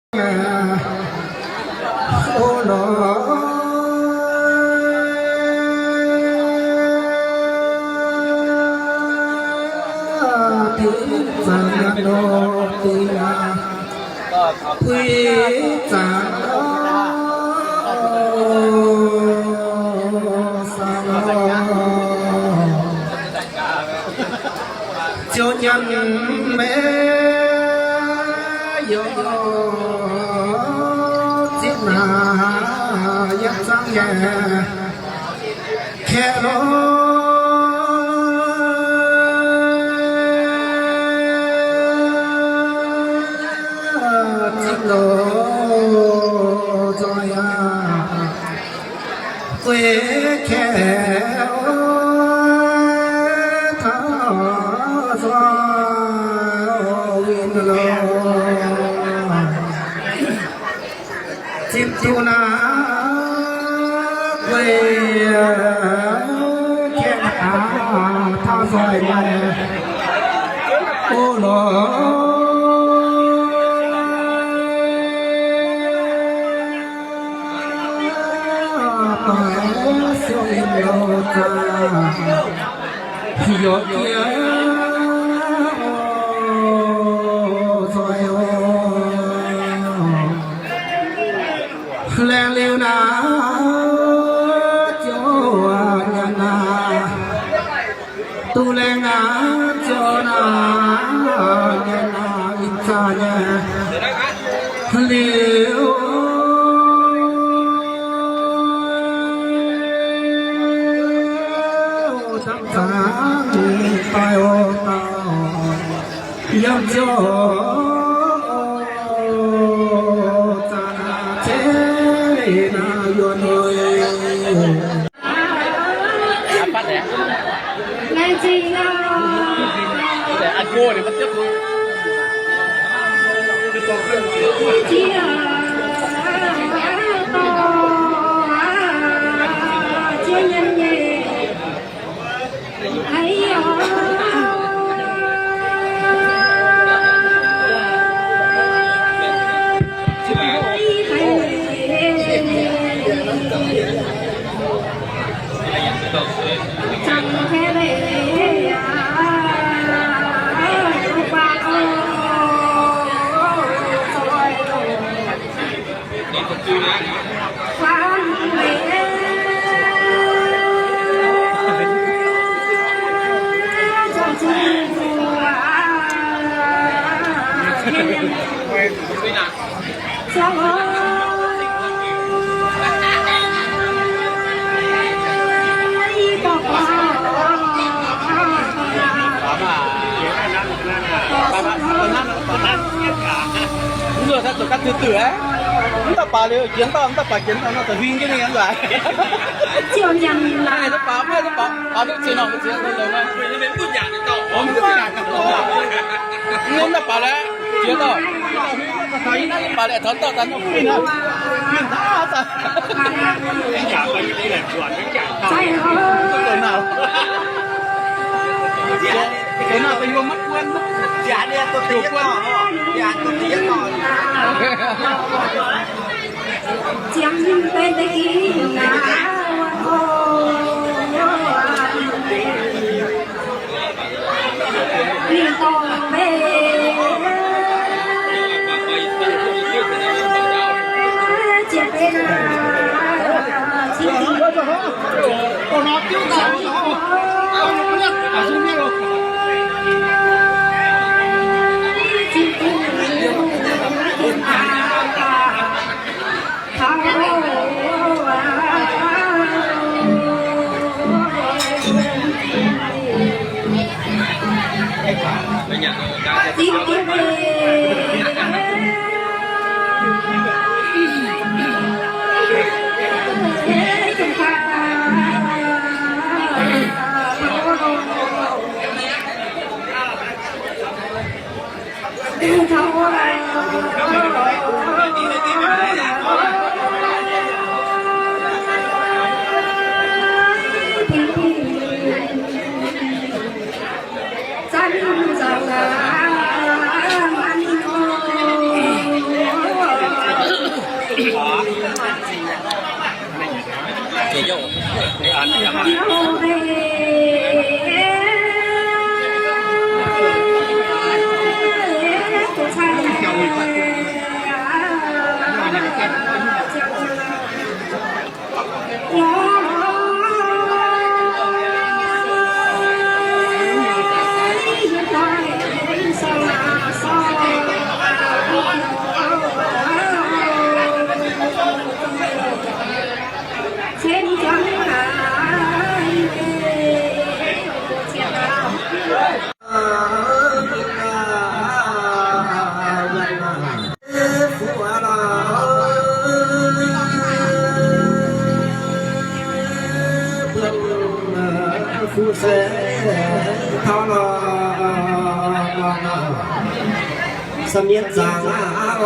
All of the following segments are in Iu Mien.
O lorqc, dingc zanc nor dingc aqv, buix zanc nor saang nor. Ziouv nyanc maiv yoc zipv naaic yietv zangv nyei kaeqv lorqc, zipv lorqc nzoih aqv. Guei kaeqv taux nzoih win lorqc. Zipv duqv naaiv guei kaeqv taux nzoih nyei o lorqc. Doic siou in lorqc zaqc, yaac jiex nzoih oc. Laengz liuz naaiv ziouc nyanc naaiv. Duqv laengz naaiv ziouc naaiv nyanc naaiv ih zanc nyei liuz, dangv zanc daaih oc dauh yiem ziouc zanc naaiv ceix naaiv yuonh oc. Mv nzuonx daaih zuqc ganh tuix zuqc aqv. Mv dauh baac liuz jiex dauh, mv dauh baac jiex dauh nor, zuqc huing jienv ninh nzuonx. Mv dauh baac, mv dauh baac, baac duqv ziex nor, ziex nor, mv dauh baac laeh jiex dauh, baac laeh taux dauh daaih nor huing nor. Fuqv se taux lorqc, sa'mietc zaangc aqv,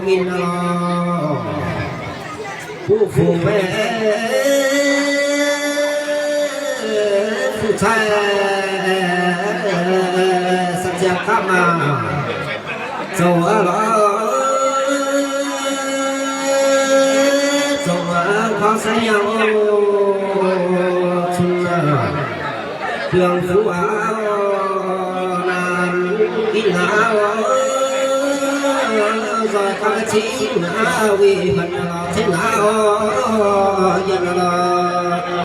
mingh lorqc. Mbuo fungx meih fu'cai sa ziangx gapv maah, zoux lorqc, zoux kaux sai nyangh cun biangh fuqv aqv, naanc gitv aqv, nzoih gauh cingv aqv, weic hmien lorz cingv aqv, yietc lorqc.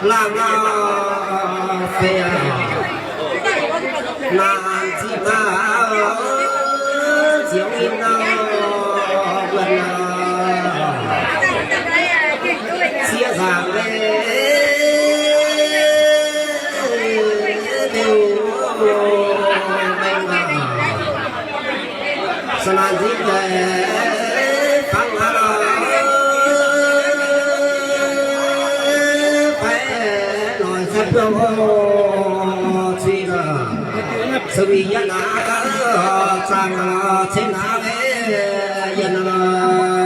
Laangh fei aqv, naanc ziqc aqv, ziouc in nor, wuonh nor, sieqv nzaangc leiz, liuz mengh aqv. Sa naanc nziex daaih fangx aqv lorqc, fai noic sai buo mbuo cui lorqc, sa wih yie naaiv zaangc lorqc, ceix naaiv yienx lorqc.